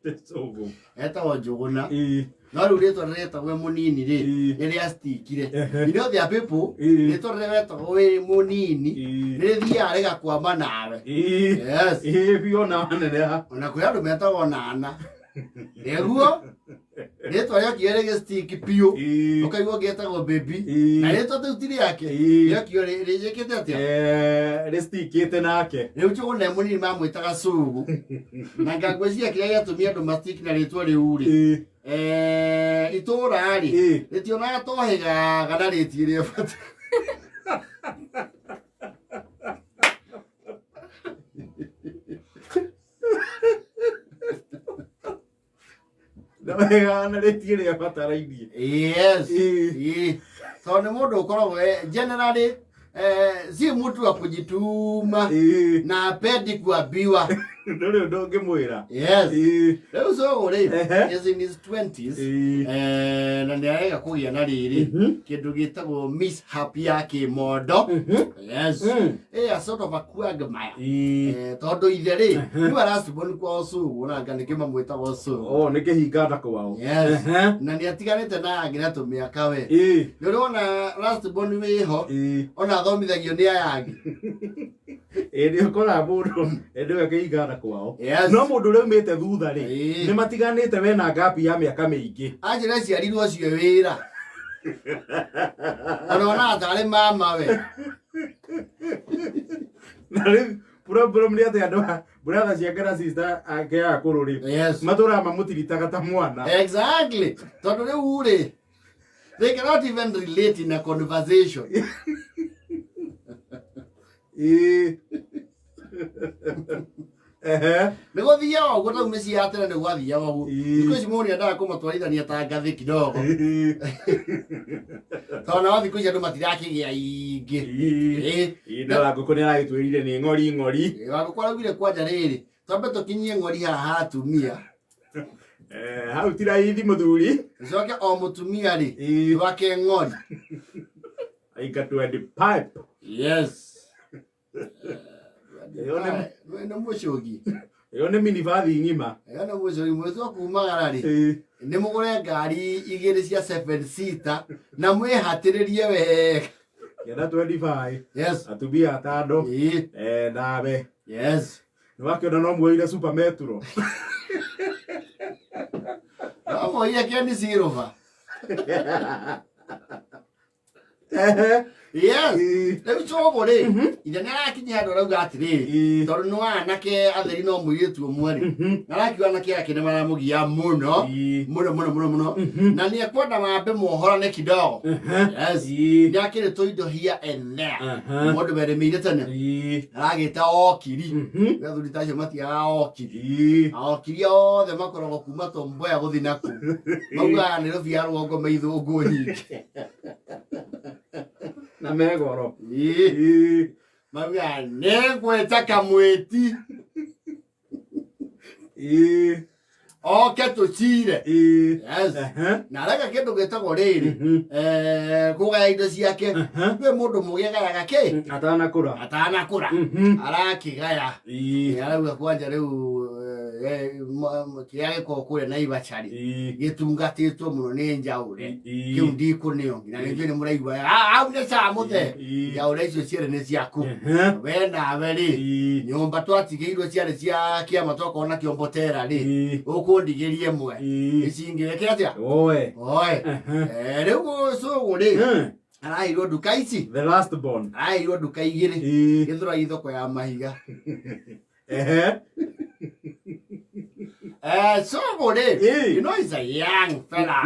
Cũgũ. Etagwo Njũgũna. Ĩĩ. No rĩu rĩtwa rĩrĩa etagwo e mũnini rĩ, Ĩĩ. nĩ rĩastikire. Ehe. You know there are people, Ĩĩ. rĩtwa rĩrĩa wetagwo wĩ mũnini Ĩĩ. nĩ rĩthiaga rĩgakwama nawe. Ĩĩ. Yes. Ĩĩ, biũ ona waneneha. Ona kwĩ andũ metagwo Nana. Nĩguo rĩtwa rĩokire rĩgĩstiki biũ. Ĩĩ. Ũkaigua ũngĩ etagwo Baby. Ĩĩ. Na rĩtwa rĩu ti rĩake. Ĩĩ. Rĩokire rĩkĩte atĩa? Eh, rĩstikĩte nake. Rĩu Njũgũna e mũnini mamwĩtaga Cũgũ. Na ngangwĩciria kĩrĩa gĩatũmire andũ mastiki na rĩtwa rĩu rĩ, Ĩĩ. itũra rĩ, Ĩĩ. rĩtionaga tohĩgaga na rĩti ĩrĩa bata. Na wega na rĩti ĩrĩa ĩbatarainie. Yes. Ĩĩ. Ĩĩ. Tondũ nĩ mũndũ ũkoragwo generally si mtu wa kujituma Ĩĩ. na apendi kuambiwa. Ndũrĩ ũndũ ũngĩmwĩra. Yes. Ĩĩ. Rĩu Cũgũ rĩ, Ehe. is in his 20s. Ĩĩ. Na nĩ arega kũgĩa na rĩrĩ kĩndũ gĩtagwo mishap ya kĩmondo. Yes. A sort of a quagmire. Ĩĩ. Tondũ ithe rĩ, nĩwe araciboni kwao Cũgũ na anga nĩkĩo mamwĩtaga Cũgũ. Oh, nĩ kĩhinga nda kwao. Yes. Ehe. Na nĩ atiganĩte na angĩ na tũmĩaka we. Ĩĩ. Nĩ ũrĩ wona last born wĩho, Ĩĩ. ona athomithagio nĩ aya angĩ. Ĩĩ, nĩ ũkoraga mũndũ nĩwe kĩhinga nda kwao. Yes. No mũndũ ũrĩa umĩte thutha rĩ, Ĩĩ. nĩ matiganĩte wena gap ya mĩaka mĩingĩ. Anjĩra ciarirwo ũcio wĩra. Ona onaga tarĩ mama we. Na rĩu problem nĩ atĩ andũ a brother ciake na sister ake akũrũ rĩ, Yes. matũraga mamũtiritaga ta mwana. Exactly. Tondũ rĩu rĩ, they cannot even relate in a conversation. Ĩĩ. Ehe. Nĩ gũthiaga ũguo tau mĩciĩ ya tene nĩ gwathiaga ũguo. Ĩĩ. Thikũ ici mũndũ nĩendaga kũmatwarithania ta ngathĩ kidogo. Ĩĩ. Tondũ nao thikũ ici andũ matirakĩgĩa aingĩ. Ĩĩ. Ĩĩ. Ĩĩ, na Wangũkũ nĩ aragĩtwĩrire nĩ ng'ori ng'ori. Wangũkũ araugire kwanja rĩrĩ, twambe tũkinyie ng'ori haha atumia. Eh, hau ti raithi mũthuri. Tũcoke o mũtumia rĩ, Ĩĩ. twake ng'ori. Ainga 25. Yes. Ĩyo nĩ Nĩ mũcũgi. ĩyo nĩ minibathi ng'ima. Ĩyo nĩ mũcũgi mwezi wa kumagara rĩ. Ĩĩ. Nĩ mũgũre ngari igĩrĩ cia 7 seater na mwĩhatĩrĩrie wega. Kĩenda 25. Yes. Atumia atano. Ĩĩ. Eh, nawe. Yes. Nĩ wakĩona no muoire Super Metro. No muoire Ken Silver. Ehe. Yes. Ĩĩ. Rĩu Cũgũ rĩ, ithe nĩ arakinya handũ arauga atĩrĩrĩ, Ĩĩ. tondũ nĩ anake atheri no mũirĩtu ũmwe rĩ, na arakiuga anake ake nĩ maramũgia mũno Ĩĩ. mũno mũno mũno mũno, na nĩ ekwenda mambe mohorane kidogo. Yes. Ĩĩ. Nĩ akĩrĩ tũindo here and there. Aha. Mũndũ werĩmĩire tene Ĩĩ. aragĩta okiri. Athuri ta acio matiagaga okiri. Ĩĩ. Okiri othe makoragwo kuma Tomboya gũthiĩ na kũu. Maugaga nĩ rũbia rwongo meithũngũ nyingĩ. Na megoro. Ĩĩ. Ĩĩ. Maugaga nĩ ngwĩta kamwĩti Ĩĩ. oke tũcire. Ĩĩ. Yes. Ehe. Na areka kĩndũ gĩtagwo rĩrĩ, kũgaya indo ciake. Kwĩ mũndũ mũgĩ agayaga kĩ Atanakũra. atanakũra. Arakĩgaya. Ĩĩ. Arauga kwanja rĩu kĩrĩa gĩkoragwo kũrĩa Naivasha rĩ, Ĩĩ. gĩtungatĩtwo mũno nĩ njaũre. Ĩĩ. Kĩu ndikũneo nginya nĩ nĩ mũraigua hau nĩ ca mũthee. Ĩĩ. Njaũre icio cierĩ nĩ ciaku. Ehe. We nawe rĩ, Ĩĩ. nyũmba twatigĩirwo ciarĩ cia kĩama twakorwo nakĩo Mbotera rĩ, Ĩĩ. ũkũndigĩria ĩmwe. Ĩĩ. Ici ingĩ wĩke atĩa? Oe. Oe. Ehe. Rĩu Cũgũ rĩ, araheirwo nduka ici, The last born. araheirwo nduka igĩrĩ. Ĩĩ. Gĩthũrai thoko ya mahiga. Ehe. Cũgũ rĩ, Ĩĩ. you know he's a young fella.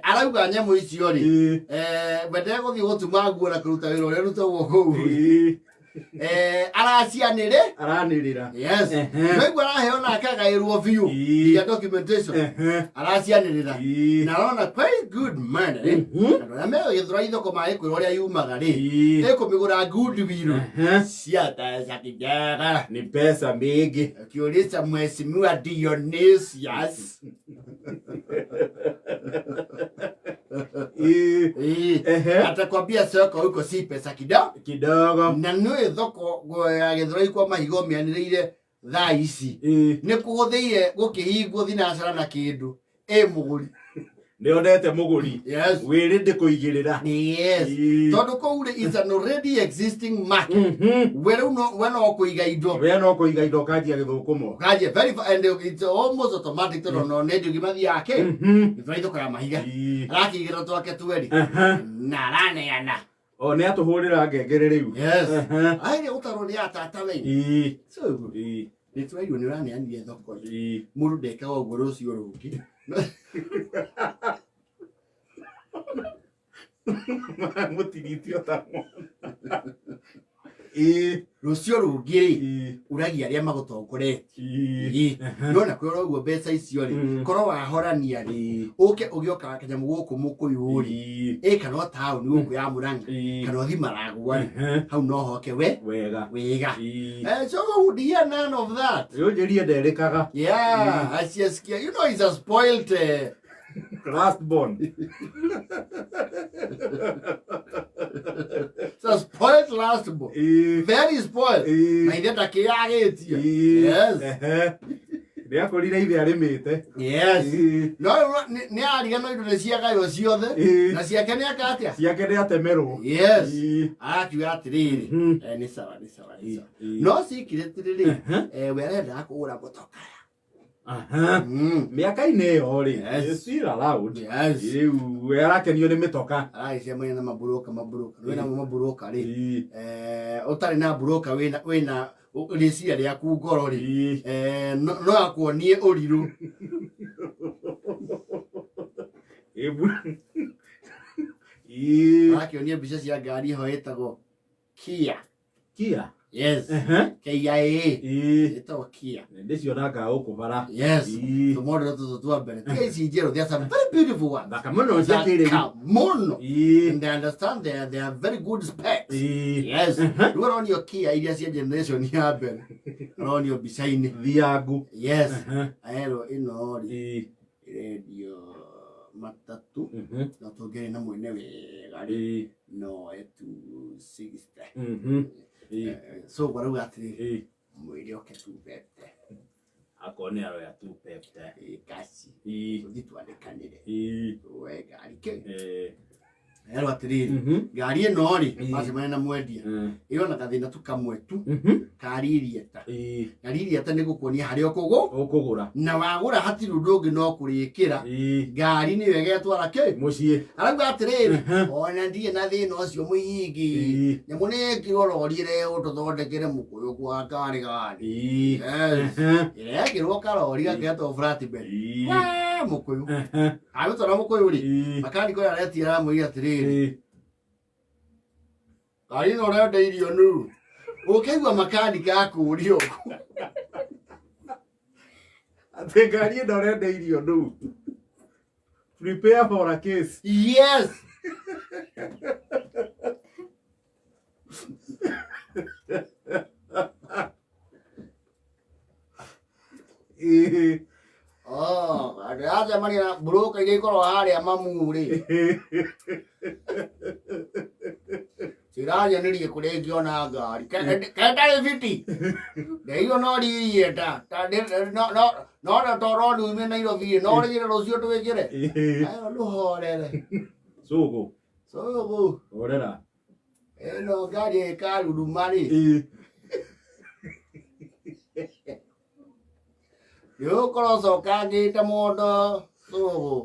Arauga nyamũ icio rĩ, Ĩĩ. We ndegũthiĩ gũtuma nguo na kũruta wĩra ũrĩa ũrutagwo kũu. Ĩĩ. Aracianĩrĩ. Aranĩrĩra. Yes. Ehe. Noigua araheo na akagaĩrwo biũ. Ĩĩ. Nginya documentation. Ehe. Aracianĩrĩra. Ĩĩ. Na arona quite good money. Andũ arĩa megũgĩthũra ithoko magĩkwĩra ũrĩa yumaga rĩ, Ĩĩ. ĩkũmĩgũra goodwill. Ehe. Cia mbeca kijega. Ni pesa mingi. Ukiuliza Mheshimiwa Dionysius. Ĩĩ. Ĩĩ. Ehe. Atakwambia soko huko si pesa kidogo. Kidogo. Na nĩ thoko ya Gĩthũrai kwa mahiga mĩanĩrĩire. Thaa ici nĩ kũhũthĩire gũkĩhingwo thinacara na kĩndũ ĩ mũgũri. Nĩonete mũgũri. Yes. Wĩrĩ ndĩkũigĩrĩra. Yes. Tondũ kũu rĩ is an already existing market. We rĩu no we no kũiga indo. We no kũiga indo ũkanjia gĩthũkũmo. Kaje very and it's almost automatic tondũ no nĩ ndiũgi mathiaga kĩ gĩtwara thoko ya mahiga. Arakĩigĩra twake tweri na araneana. O nĩ atũhũrĩra ngengere rĩu. Yes. Aire gũtarwo nĩ atata we. So nĩ tũraigua nĩ ũraneanire thoko. Mũndũ ndekaga ũguo rũciũ rũngĩ. Mũtigitio ta mwana. Rũciũ rũngĩ rĩ ũragia arĩa magũtongoretie. Nona kwĩrora ũguo mbeca icio rĩ korwo wahorania rĩ ũke ũgĩoka kanyamũ gũkũ mũkũyũ rĩ ĩ kana o taũni gũkũ ya Mũrang'a kana ũthi Maragwa rĩ hau no hoke we Wega. Wega. So would hear none of that. Rĩu njĩrie nderĩkaga. Yeah, asiasikia. You know he's a spoiled Last born. It's a spoiled last born. Very spoiled. Na ithe ndakĩyagĩtie. Yes. Nĩ akorire ithe arĩmĩte. Yes. No nĩ arigano indo nĩ ciagaywo ciothe na ciake nĩ aka atĩa? Ciake nĩ atemerwo. Yes. Arakiuga atĩrĩrĩ, nĩ sawa, nĩ sawa, nĩ sawa. No secret rĩ, we arendaga kũgũra mũtokaya. Mĩaka-inĩ ĩyo rĩ, Yes. it's still allowed. Yes. Rĩu we arakenio nĩ mĩtoka. Aragĩcemania na maburoka maburoka. Wĩna maburoka rĩ. Ũtarĩ na buroka wĩna wĩna rĩciria rĩaku ngoro rĩ. No akuonie ũrirũ. Arakĩonia mbica cia ngari ĩho ĩtagwo Kia. Kia. Yes. KIA. Ĩtagwo Kia. Ndĩcionaga gũkũ bara. Yes. Tũmodero tũtũ twa mbere. Tiga ici njerũ, they are some very beautiful ones. Thaka mũno cia kĩrĩu. Thaka mũno. And I understand they are very good specs. Yes. Rĩu aronio Kia iria cia generation ya mbere. Aronio mbica-inĩ. Thiangu. Yes. Aerwo ĩno rĩ ĩrendio matatũ no tũngĩrĩ na mwene wega rĩ no e 260. So barauga atĩrĩrĩ mwĩre oke 250. Akorwo nĩ aroya 250. Kasi tũthiĩ twandĩkanĩre we ngari kĩ erwo atĩrĩrĩ ngari ĩno rĩ macemania na mwendia ĩyo na gathĩna tu kamwe tu ka ririeta na ririeta nĩ gũkuonia harĩa ũkũgũ Ũkũgũra. Na wagũra hatirĩ ũndũ ũngĩ no kũrĩkĩra ngari nĩyo ĩgetwara kĩ Mũciĩ. Arauga atĩrĩrĩ ona ndirĩ na thĩna ũcio mũingĩ nyamũ nĩ ĩkĩrwo rori ĩrehwo tũthondekere mũkũyũ kwa karĩ gani. Yes. Ĩrekĩrwo karori gakeetwo flatbed. Wee, mũkũyũ agĩtwara mũkũyũ rĩ makaniko ũrĩa aretia aramwĩra atĩrĩrĩ ngari ĩno ũrenda irio nũ ũkĩigua makanika akũria ũguo. Atĩ ngari ĩno ũrenda irio nũ. Prepare for a case. Yes. Oh, ndĩracemania na mburũka iria ikoragwo harĩa mamu rĩ ciranyonerie kũrĩa ingĩona ngari kendarĩ fiti ndeirwo no ririeta no toro ndiume Nairobi no rĩgĩre rũciũ twĩkĩre ayo ndũhorere. Cũgũ. Cũgũ. Horera. Ĩno ngari ĩkaruruma rĩ nĩũgũkorwo ũcokangĩte mũndũ cũgũ.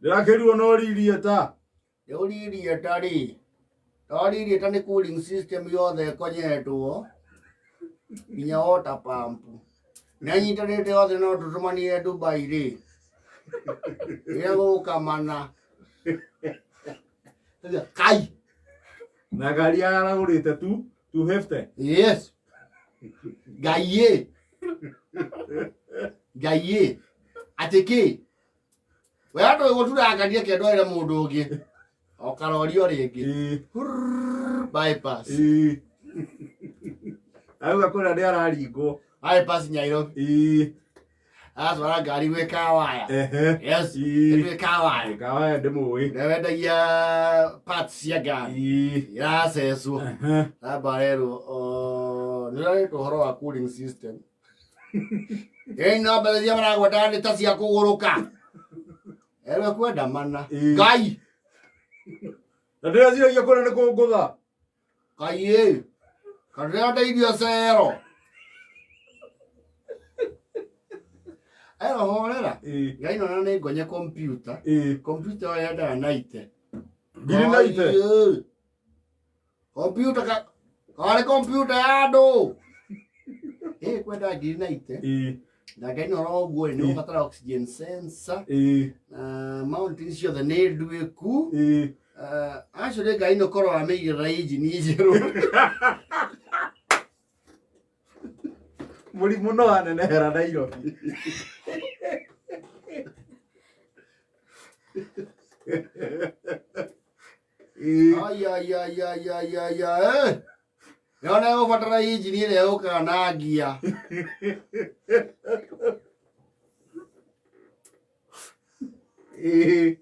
Ndĩrakĩrirwo no ririeta. Rĩu ririeta rĩ to ririeta nĩ cooling system yothe ĩkonyetwo nginya water pump nĩanyitanĩte yothe no tũtũmanire Dubai rĩ rĩrĩa gũkamana kai. Na ngari aragũrĩte tu 250. Yes, ngai ĩ ngai ĩ atĩ kĩ we andũ gũturangania kendwarĩre mũndũ ũngĩ o karori o rĩngĩ. Hurr, bypass. Auga kũrĩa nĩ araringwo. Bypass Nairobi. Aratwara ngari gwĩ kawaya. Yes. Gwĩ kawaya. Kawaya ndĩmũĩ. Ũrĩa wendagia parts cia ngari iracecwo amba arerwo nĩ ũrarĩtwo ũhoro wa cooling system. Ĩĩ no mbeca iria maragwetaga nĩ ta cia kũgũrũka. Erwe kwenda mana. Ĩĩ. Ngai. Na ndĩreciragia kũrĩa nĩ kũngũtha. Ngai ĩ. Kana ndĩrenda irio cero. Ero horera. Ĩĩ. Ngai nona nĩ ngonye kompiuta. Ĩĩ. Kompiuta ĩyo yendaga naite. Ngiri naite. Ngai ĩ. Kompiuta ka karĩ kompiuta ya andũ. Ĩ kwenda ngiri naite. Ĩĩ. Na Ngai nora ũguo ĩ nĩ ũbatara oxygen sensor. Ĩĩ. Na mountain ciothe nĩ nduĩku. Ĩĩ. Actually Ngai nĩ ũkorwo amĩigĩrĩra injini njerũ. Mũrimũ no anenehera Nairobi. Ĩĩ. Ai ai ai ai ai ai ai. Yona ĩgũbatara injini ĩrĩa yũkaga na ngia. Ĩĩ.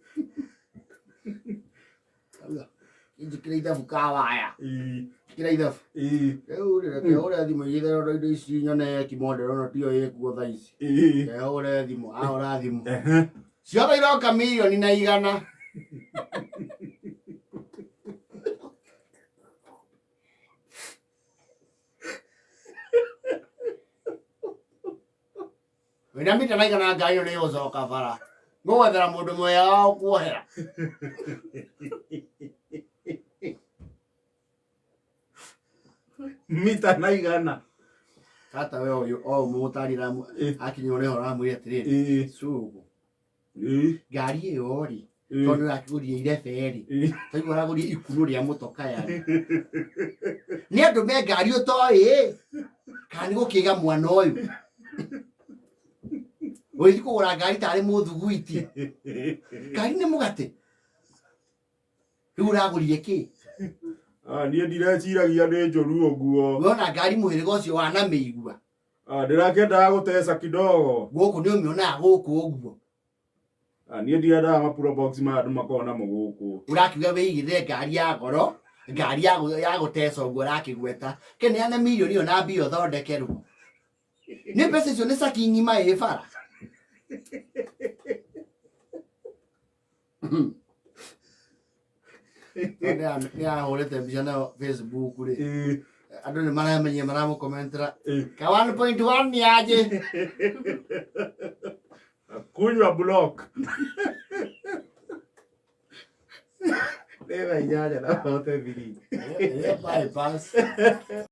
Injikĩre ithabu ka waya. Ĩĩ. Njĩkĩra ithabu. Ĩĩ. Rĩu rĩ reke hũre thimũ igĩtherera ũndũ indo ici nyone kimondo ĩno tiyo ĩkuo thaa ici. Ĩĩ. Reke hũre thimũ, ahũra thimũ. Ehe. Ciothe iroka mirioni na igana. Wĩna mita na igana ngari ĩno nĩ ĩgũcoka bara. Ngũgwethera mũndũ mwega wa gũkuohera. Mita na igana. Tata we ũyũ o mũgũtari Ĩĩ. akinywo nĩ ũhoro aramwĩra atĩrĩrĩ Ĩĩ. cugu Ĩĩ. ngari ĩyo rĩ Ĩĩ. tondũ ũrakĩgũria irebe rĩ Ĩĩ. taigua aragũria ikunũ rĩa mũtokaya rĩ nĩ andũ me ngari ũtoĩ kana nĩ gũkĩga mwana ũyũ ũgĩthiĩ kũgũra ngari tarĩ mũthuguiti ngari nĩ mũgate rĩu ũragũrire kĩ Ah, niĩ ndireciragia nĩ njũru ũguo. wona ngari mũhĩrĩga ũcio wanamĩigua Ah, ndĩrakĩendaga gũteca kidogo. Gũkũ nĩ ũmĩonaga gũkũ ũguo. Ah, niĩ ndiendaga mapuro box maya andũ makoragwo namo gũkũ. Ũrakiuga wĩigĩrĩre ngari ya goro, ngari ya gũteca ũguo ũrakĩgweta. Kĩneane mirioni ĩyo na mbia ũthondekerwo. Nĩ mbeca icio nĩ caki ng'ima ĩ bara. Nĩ ahũrĩte mbica nayo Facebook rĩ. Ĩĩ. Andũ nĩ maramenyire maramũkomentera. Ĩĩ. Ka 1.1 nĩ aje. Kunywa block. Nĩ thaa 8:43. Bypass.